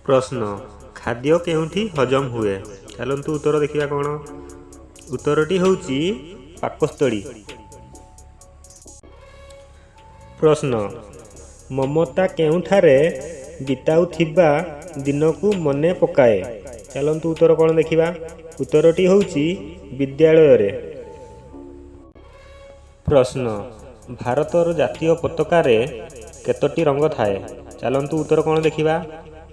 ପ୍ରଶ୍ନ, ଖାଦ୍ୟ କେଉଁଠି ହଜମ ହୁଏ? ଚାଲନ୍ତୁ ଉତ୍ତର ଦେଖିବା କ'ଣ। ଉତ୍ତରଟି ହେଉଛି ପାକସ୍ଥଳୀ। ପ୍ରଶ୍ନ, ମମତା କେଉଁଠାରେ ବିତାଉଥିବା ଦିନକୁ ମନେ ପକାଏ? ଚାଲନ୍ତୁ ଉତ୍ତର କ'ଣ ଦେଖିବା। ଉତ୍ତରଟି ହେଉଛି ବିଦ୍ୟାଳୟରେ। ପ୍ରଶ୍ନ, ଭାରତର ଜାତୀୟ ପତାକାରେ କେତୋଟି ରଙ୍ଗ ଥାଏ? ଚାଲନ୍ତୁ ଉତ୍ତର କ'ଣ ଦେଖିବା।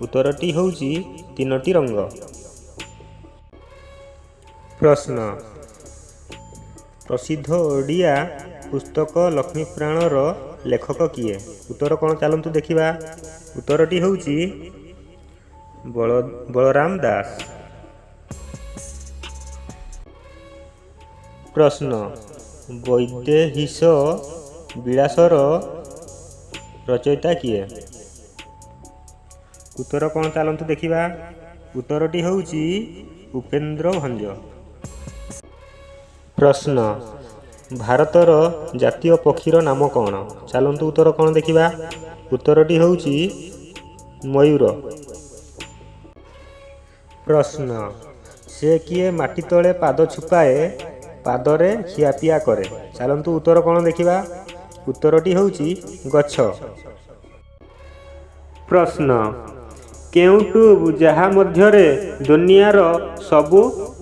ଉତ୍ତରଟି ହେଉଛି ତିନୋଟି ରଙ୍ଗ। ପ୍ରଶ୍ନ, ପ୍ରସିଦ୍ଧ ଓଡ଼ିଆ ପୁସ୍ତକ ଲକ୍ଷ୍ମୀପୁରାଣର ଲେଖକ କିଏ? ଉତ୍ତର କ'ଣ, ଚାଲନ୍ତୁ ଦେଖିବା। ଉତ୍ତରଟି ହେଉଛି ବଳରାମ ଦାସ। ପ୍ରଶ୍ନ, ବୈଦେହୀଶ ବିଳାସର ରଚୟିତା କିଏ? ଉତ୍ତର କ'ଣ, ଚାଲନ୍ତୁ ଦେଖିବା। ଉତ୍ତରଟି ହେଉଛି ଉପେନ୍ଦ୍ର ଭଞ୍ଜ। ପ୍ରଶ୍ନ, ଭାରତର ଜାତୀୟ ପକ୍ଷୀର ନାମ କ'ଣ? ଚାଲନ୍ତୁ ଉତ୍ତର କ'ଣ ଦେଖିବା। ଉତ୍ତରଟି ହେଉଛି ମୟୂର। ପ୍ରଶ୍ନ, ସେ କିଏ ମାଟି ତଳେ ପାଦ ଛୁପାଏ, ପାଦରେ ଖିଆପିଆ କରେ? ଚାଲନ୍ତୁ ଉତ୍ତର କ'ଣ ଦେଖିବା। ଉତ୍ତରଟି ହେଉଛି ଗଛ। ପ୍ରଶ୍ନ, କେଉଁ ଟ୍ୟୁବ୍ ଯାହା ମଧ୍ୟରେ ଦୁନିଆର ସବୁ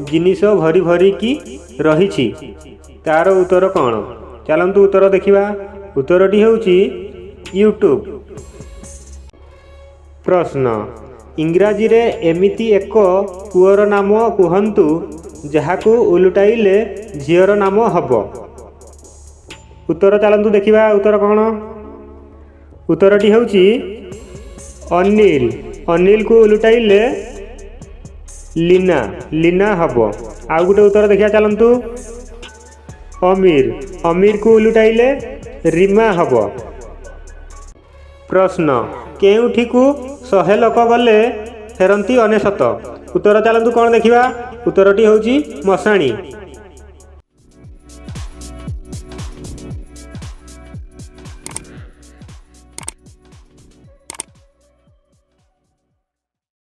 ଜିନିଷ ଭରି ଭରିକି ରହିଛି, ତାର ଉତ୍ତର କ'ଣ? ଚାଲନ୍ତୁ ଉତ୍ତର ଦେଖିବା। ଉତ୍ତରଟି ହେଉଛି ୟୁଟ୍ୟୁବ୍। ପ୍ରଶ୍ନ, ଇଂରାଜୀରେ ଏମିତି ଏକ ପୁଅର ନାମ କୁହନ୍ତୁ, ଯାହାକୁ ଓଲଟାଇଲେ ଝିଅର ନାମ ହେବ। ଉତ୍ତର ଚାଲନ୍ତୁ ଦେଖିବା, ଉତ୍ତର କ'ଣ। ଉତ୍ତରଟି ହେଉଛି ଅନିଲ। ଅନିଲକୁ ଓଲଟାଇଲେ ଲୀନା, ଲୀନା ହେବ। ଆଉ ଗୋଟେ ଉତ୍ତର ଦେଖିବା ଚାଲନ୍ତୁ। ଅମୀର। ଅମୀରକୁ ଓଲଟାଇଲେ ରୀମା ହେବ। ପ୍ରଶ୍ନ, କେଉଁଠିକୁ 100 ଲୋକ ଗଲେ ଫେରନ୍ତି 99? ଉତ୍ତର ଚାଲନ୍ତୁ କ'ଣ ଦେଖିବା। ଉତ୍ତରଟି ହେଉଛି ମଶାଣି।